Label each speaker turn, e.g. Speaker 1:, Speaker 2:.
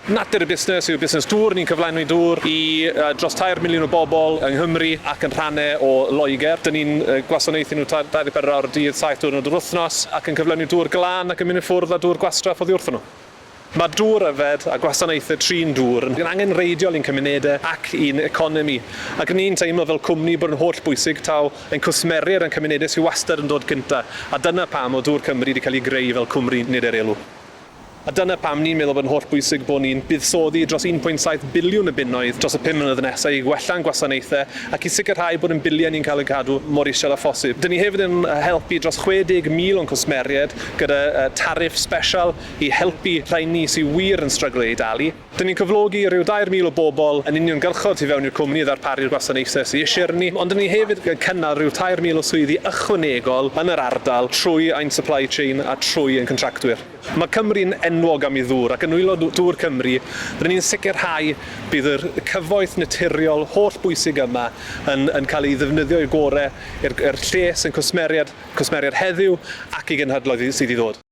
Speaker 1: Natur y busnes yw busnes dŵr, ni'n cyflenwi dŵr i dros 3 miliwn o bobl yng Nghymru ac yn rhannau o Loegr. Dyn ni'n gwasanaethu nhw 24 awr y dydd, 7 diwrnod yr wythnos ac yn cyflenwi dŵr glân ac yn mynd i ffwrdd â dŵr gwastraff oddi wrthyn nhw. Mae dŵr yfed a gwasanaethau trin dŵr yn angenrheidiol i'n cymunedau ac i'n economi, ac ni'n teimlo fel cwmni bod yn holl bwysig taw ein cwsmeriaid a'n cymunedau sydd wastad yn dod gynta', a dyna pam oedd Dŵr Cymru wedi cael ei greu fel cwmni nid er elw. A dyna pam ni'n meddwl bod yn hollbwysig bod ni'n buddsoddi dros 1.7 biliwn o bunnoedd dros y pum mlynedd nesaf i gwella'n gwasanaethau ac i sicrhau bod ein biliau ni'n cael eu cadw mor isel â phosib. Dyn ni hefyd yn helpu dros 60,000 o'n cwsmeriaid gyda tariff sbesial i helpu rheini sydd wir yn stryglo i dalu. Dyn ni'n cyflogi rhyw 3,000 o bobl yn uniongyrchol tu fewn i'r cwmni i ddarparu'r gwasanaethau sydd eisiau arni, ond dyn ni hefyd yn cynnal rhyw 3,000 o swyddi ychwanegol yn yr ardal trwy ein supply chain a trwy ein contractwyr. Mae Cymru'n enwog am ei ddŵr, ac yn nwylo Dŵr Cymru, rydyn ni'n sicrhau bydd yr cyfoeth naturiol holl bwysig yma yn yn cael ei ddefnyddio i'r gorau, i'r i'r lles ein cwsmeriaid, cwsmeriaid heddiw ac i genhedloedd sydd i ddod.